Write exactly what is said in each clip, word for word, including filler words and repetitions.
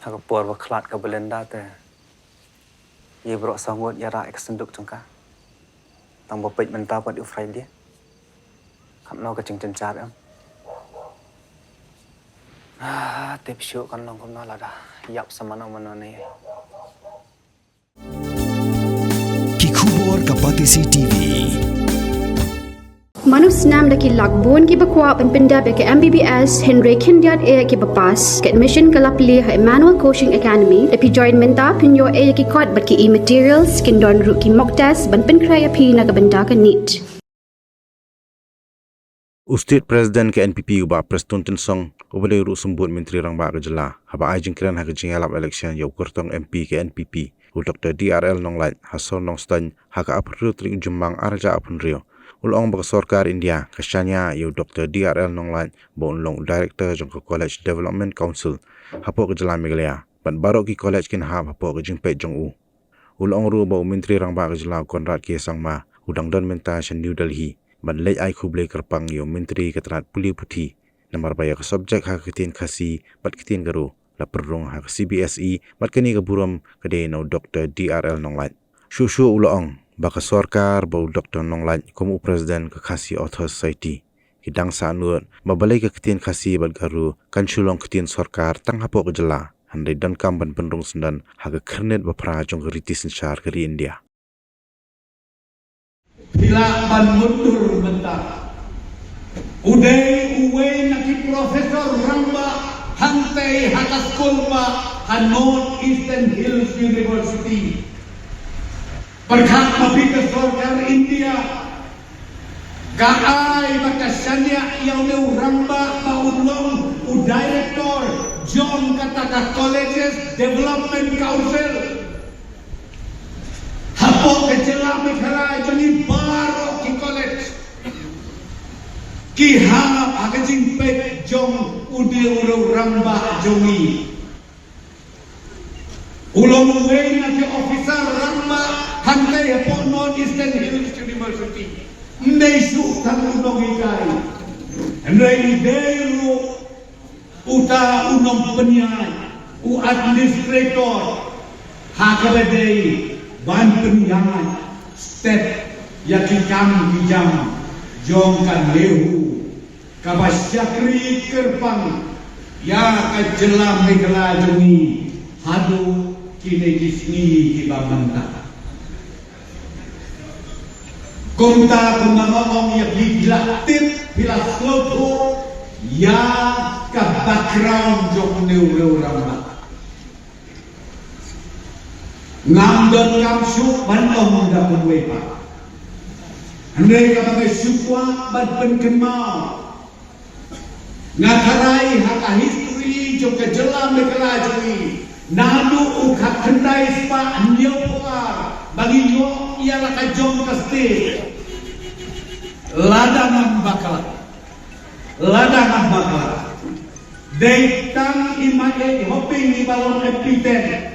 Ha ka por ba khlad ka Belinda te, ïa baroh saw ngut ïa rah ïa ka synduk jong ka. Tang ba peit mynta pat u Friday. Katno ka jingjynjar em. Ah, tip shuh kan long kumno lada ïap sa mano mano ne. Ki khubor ka Batesi T V. Mano snam da ki lak bun kiba kwah ban pyndep ïa ka M B B S hynrei khyndiat eh kiba pass. Ka admission ka la plie ha Emmanuel Coaching Academy. Da phi join mynta phin ïoh eh ïa ki kot bad ki e-materials, kin don ruh ki mock test ban pynkhreh ïa phi na ka bynta ka NEET. U State President ka N P P u Bah Prestone Tynsong, uba dei ruh u Symbud Myntri Rangbah ka Jylla, haba ai jingkren ha ka jingïalap election ïa u kyrtong M P ka N P P, u Doktor D R L Nonglait, ha Sor Nongstoiñ, ha ka arphew hynriew tarik u Jymmang arhajar arphew hynriew, u la ong ba ka sorkar India ka shaniah ïa u Doktor D R L Nonglait ba un long u Director jong ka College Development Council hapoh ka Jylla Meghalaya, bad baroh ki college kin hap hapoh ka jingpeit jong u. U la ong ruh ba u Myntri Rangbah ka Jylla u Conrad K Sangma u dang don mynta sha New Delhi ban leit ai khublei kyrpang ïa u Myntri ka tnat pule puthi, namar ba ïa ka subject ha ka ktien Khasi bad ktien Garo la pynrung ha ka C B S E, bad kane ka burom ka dei na u Doktor D R L Nonglait. Shuh shuh u la ong ba ka sorkar bad u Doktor Nonglait kum u President ka Khasi Authors Society, ki dang sahnud ba balei ka ktien Khasi bad Garo kan shu long ktien sorkar tang hapoh ka jylla, hynrei donkam ban pynrung syndon ha ka khyrnit ba phra jong ka riti synshar ka ri India. Phi lah ban mutdur mynta. U dei uwei na ki professor rangbah hangtei ha ka skul ba ha North Eastern Hills University. Pyrkhat ma phi, ka sorkar India ka ai bad ka shaniah ïa une u rangbah ba un long u director jong kata ka Colleges Development Council. Hapoh ka jylla Meghalaya jong ngi baroh ki college ki hap ha ka jingpeit jong une u rangbah jong ngi. U long uwei na ki officer rangbah hangtei hapoh North Eastern Hills University. Ym dei shuh tang u nonghikai, hynrei u dei ruh uta u nongpynïaid, u administrator, ha kaba dei ban pynïaid step ïa ki kam ki jam jong ka NEHU, kaba shakri kyrpang ïa ka jylla Meghalaya jong ngi haduh kine ki sngi kiba mynta. Kumta kumba nga ong ïa phi, phi la tip, phi la sngewthuh ïa ka background jong une u rangbah. Ngam donkam shuh ban ong da kumwei pat, hynrei kaba nga shu kwah ban pynkynmaw, nga tharai ha ka history jong ka jylla Meghalaya jong ngi, naduh u khatkhyndai spah hynñiewphew ar ba ngi ïoh ïa la ka jong ka state, lada ngam bakla, lada ngam bakla, dei tang i Maieit Hoping iba long M P ten,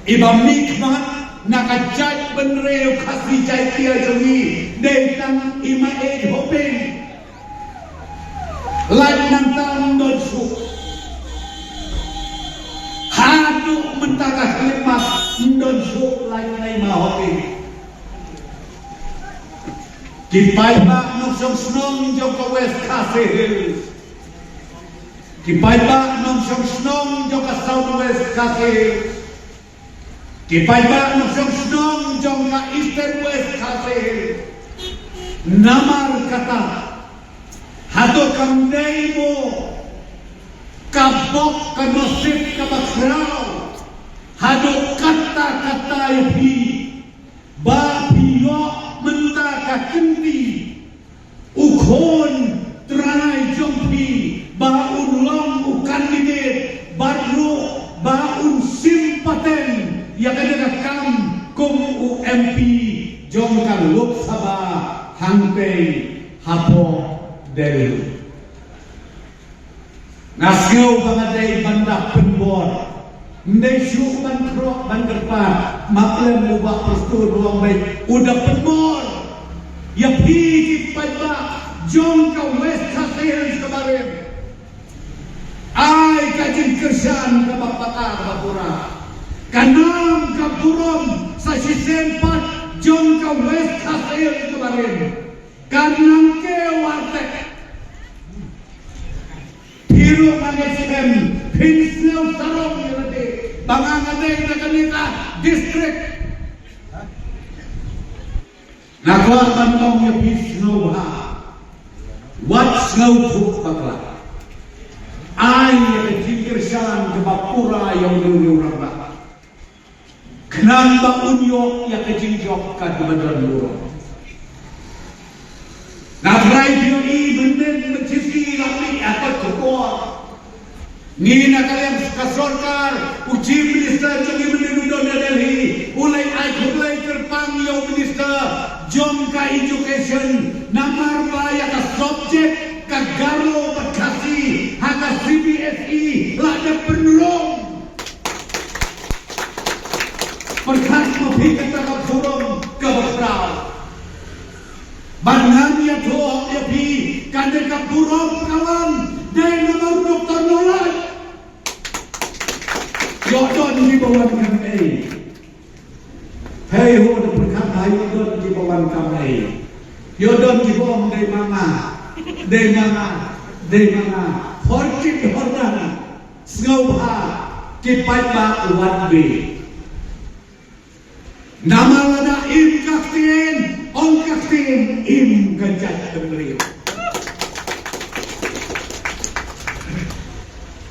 iba mihkhmat na ka jaitbynriew Khasi Jaiñtia jong ngi, dei tang i Maieit Hoping. Lait nangta ym don shuh. Haduh mynta ka khyllipmat ym don shuh lait na i Ma Hoping. Ki paidbah nongshong shnong jong ka West Khasi Hills, ki paidbah nongshong shnong jong ka South West Khasi Hills, ki paidbah nongshong shnong jong ka Eastern West Khasi Hills. Namar kata, hato kam dei mo ka bok ka nasib kaba khraw haduh katta katta ïa phi, ba phi ïoh mynta ka kynti u khun trai jong phi ba un long u candidate bad ruh ba un shim paten ïa kane ka kam kum u M P jong ka Lok Sabha hangtei hapoh Delhi. Nga sngew ba nga dei ban da pynbor. Ym dei shuh ban khroh ban kyrpad. Map lem, u Bah Prestone u ong beit u da pynbor ïa phi ki paidbah jong ka West Khasi Hills kaba rim. Ai ka jingkyrshan kaba pata kaba pura. Ka nam ka burom sa shisien pat jong ka West Khasi Hills kaba rim. Ka nang ke watek. Phi ruh nga ngeit skhem phin sngew sarong ïa lade ba nga nga dei na kane ka district. Nga kwah ban ong ïa phi sngewbha. Wat sngewthuh bakla. Ai ïa ka jingkyrshan kaba pura ïa uno uno u rangbah. Khnang ba un ïoh ïa ka jingjop kaba don burom. Nga tharai phi ïohi mynnin mynshisngi la mih ïa ka khubor. Ngi na ka liang ka sorkar, u Chief Minister jong ngi mynnin u don na Delhi, u la ai khublei kyrpang ïa u Minister jong ka Education, namar ba ïa ka subject ka Garo bad Khasi ha ka C B S E la dep pynrung. Pyrkhat ma phi kata ka burom kaba khraw. Bad ngan ïathuh ïa phi, kane ka burom ka wan dei namar u Doktor Nonglait. Ïoh don kiba wan kam ei. Hei ho, da pyrkhat ha, ïoh don kiba wan kam ei. Ïoh don kiba ong dei ma nga, dei ma nga, dei ma nga. Hor kit hor dan. Sngewbha ki paidbah wat beh. Namar lada im ka ktien, ong ka ktien, im ka jaitbynriew.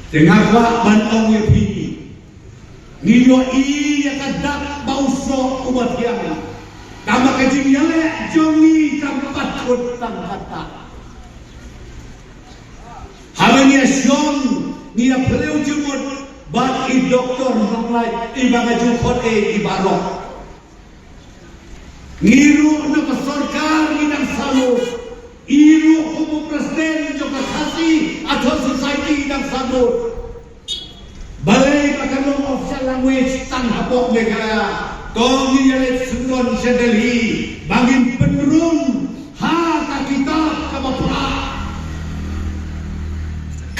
Te nga kwah ban ong ïa phi, ngi ïohi ïa ka dak ba u soh uba thiang. Tangba ka jingïaleh jong ngi kam pat kut tang kata. Haba ngi ïa shong, ngi ïa phylliew jingmut bad i Doktor Nonglait, iba nga ju khot ïa i baroh. Ngi ruh na ka sorkar ngi dang salut. I ruh kum u president jong ka Khasi Authors' Society dang salut. Balei ba kan long official language tang hapoh Meghalaya? To ngin ïa leit syndon sha Delhi ba ngin pynrung ha ka kitab kaba phra.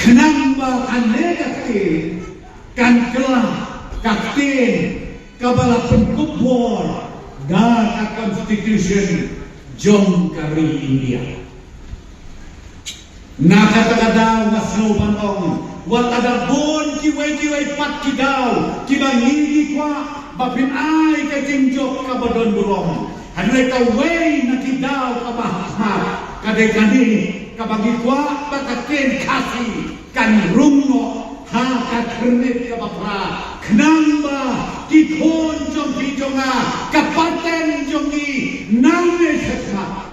Khnang ba kane ka ktien kan kylla ka ktien kaba la pynkup bor da ka Constitution jong ka ri India. Na kata ka daw nga sngew ban ong, wat la da bun kiwei kiwei pat ki daw kiba ngi ngi kwah ba phin ai ka jingjop kaba don burom. Hynrei kawei na ki daw kaba ha khmat ka dei kane, kaba ngi kwah ba ka ktien Khasi kan rung noh ha ka khyrnit kaba phra, khnang ba ki khun jong phi jong nga, ka pateng jong ngi nangne shakhmat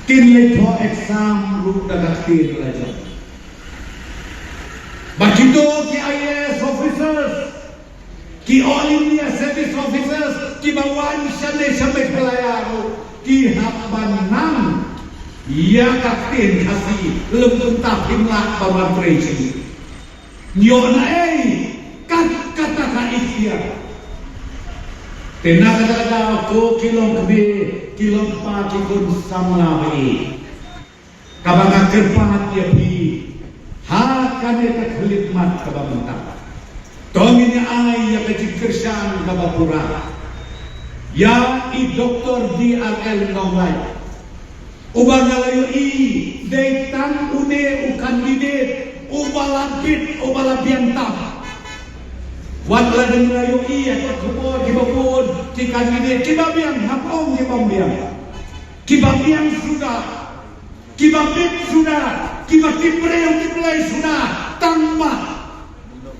kin leit thoh exam ruh da ka ktien la jong. Bad kito ki I A S officers, ki All India Service Officers kiba wan shane sha Meghalaya ruh ki hap ban nang ïa ka ktien Khasi, lym kumta phim lah ban wan trei sha ngi. Ïoh na ei kat kata ka ikhtiar. Te na kata ka daw ko ki long kmie, ki long kpa, ki khun samla ba ïeit, kaba nga kyrpad ïa phi ha kane ka khyllipmat kaba mynta, to ngin ïa ai ïa ka jingkyrshan kaba pura ïa i Doktor D R L Nonglait, uba nga la ïohi dei tang une u candidate uba la bit, uba la biang tam. Wat la dang la ïohi ïa ka khubor kiba bun ki candidate kiba biang, hap ong kiba biang, kiba biang suda, kiba bit suda, kiba tip briew tip Blei suda, tangba.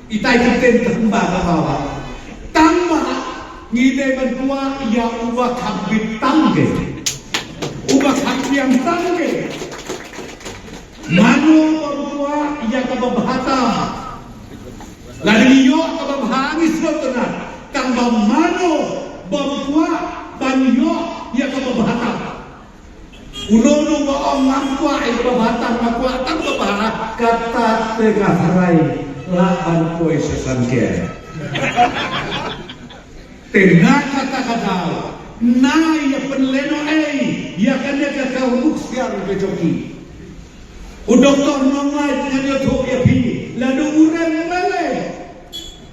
Itai ka ktien tangba ka bawa. Tangba ngi dei ban kwah ïa uba kham bit tang ke, uba kham biang tang ke. Mano ba kwah ïa kaba bha tam? Lada ngi ïoh kaba bha ngi sngewtynnat. Tangba mano ba kwah ban ïoh ïa kaba bha tam? Uno uno ba ong ngam kwah ïa kaba bha tang, nga kwah tang kaba bha, kata te nga tharai lah ban poi sha Sangkher. Te na kata ka daw, na ïa pynlehnohei ïa kane ka kaw ruh ksiar ka jong ngi. U doktor Nonglait ngan ïathuh ïa phi, lada u rem balei.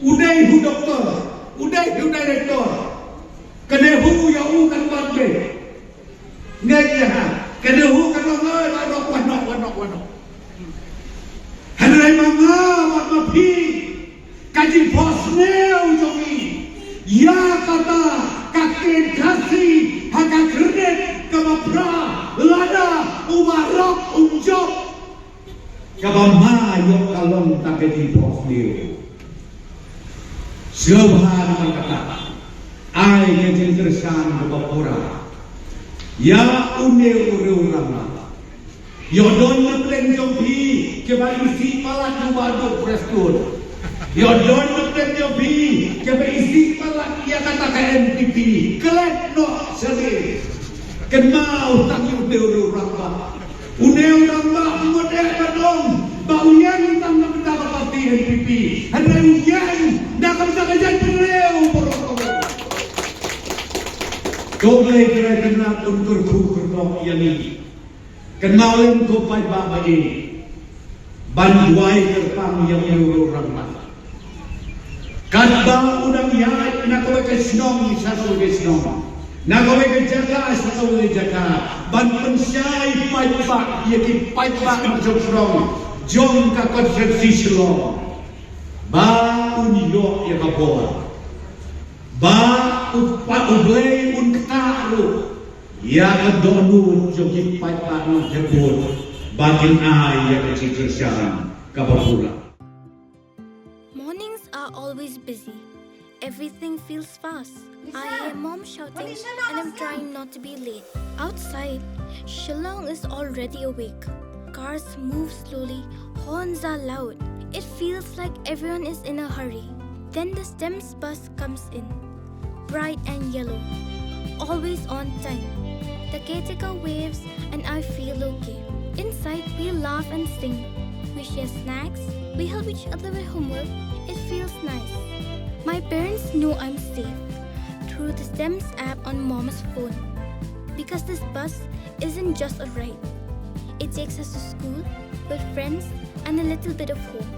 U dei u doktor, u dei u director. Ka dei u ïa u kan ban dei. Ngai ïa ha. Ka dei u kan ban ngai, wanok, wanok, wanok, wanok. Hynrei ma nga, ma, ma phi. Ka jingphohsniew jong ngi ïa kata ka ktien Khasi ha ka kyrdan kaba phra, lada u marok um jop, kaba ma ïoh ka long ta ka jingphohsniew. Sngewbha namar kata, ai ka jingkyrshan kaba pura ïa une u riew rangbah. Ïoh don na pdeng jong phi kiba isih palat, u Bah Duh Prestone. Ïoh don na pdeng jong phi kiba isih palat ïa kata ka N P P. Klet noh shane. Kynmaw tang ïa une u rangbah. Une u rangbah mut eh ba dong ba u ïeng tang na bynta ka party N P P. Hynrei u ïeng na ka bynta ka jaitbynriew baroh kawei. To Blei Trai Kynrad un kyrkhu kyrdoh ïa ngi. Kynmaw lem ko paidbah ba ïeit, ban duwai kyrpang ïa u riew rangbah. Katba u dang ïaid na kawei ka shnong sha kawei ka shnong, na kawei ka jaka sha kawei ka jaka, ban pynshai paidbah ïa ki paidbah jong shnong jong ka constituency Shillong, ba un ïoh ïa ka bor, ba u pa u Blei un ktah ruh ïa ka dohnud jong ki paidbah nongthep vote ba kin ai ïa ka jingkyrshan kaba pura. Mornings are always busy. Everything feels fast. I hear mom shouting and I'm trying not to be late. Outside, Shillong is already awake. Cars move slowly, horns are loud. It feels like everyone is in a hurry. Then the STEMS bus comes in. Bright and yellow. Always on time. The caretaker waves and I feel okay. Inside, we laugh and sing. We share snacks. We help each other with homework. It feels nice. My parents know I'm safe through the STEMS app on mom's phone. Because this bus isn't just a ride. It takes us to school, with friends, and a little bit of home.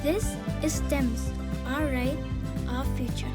This is STEMS, our ride, our future.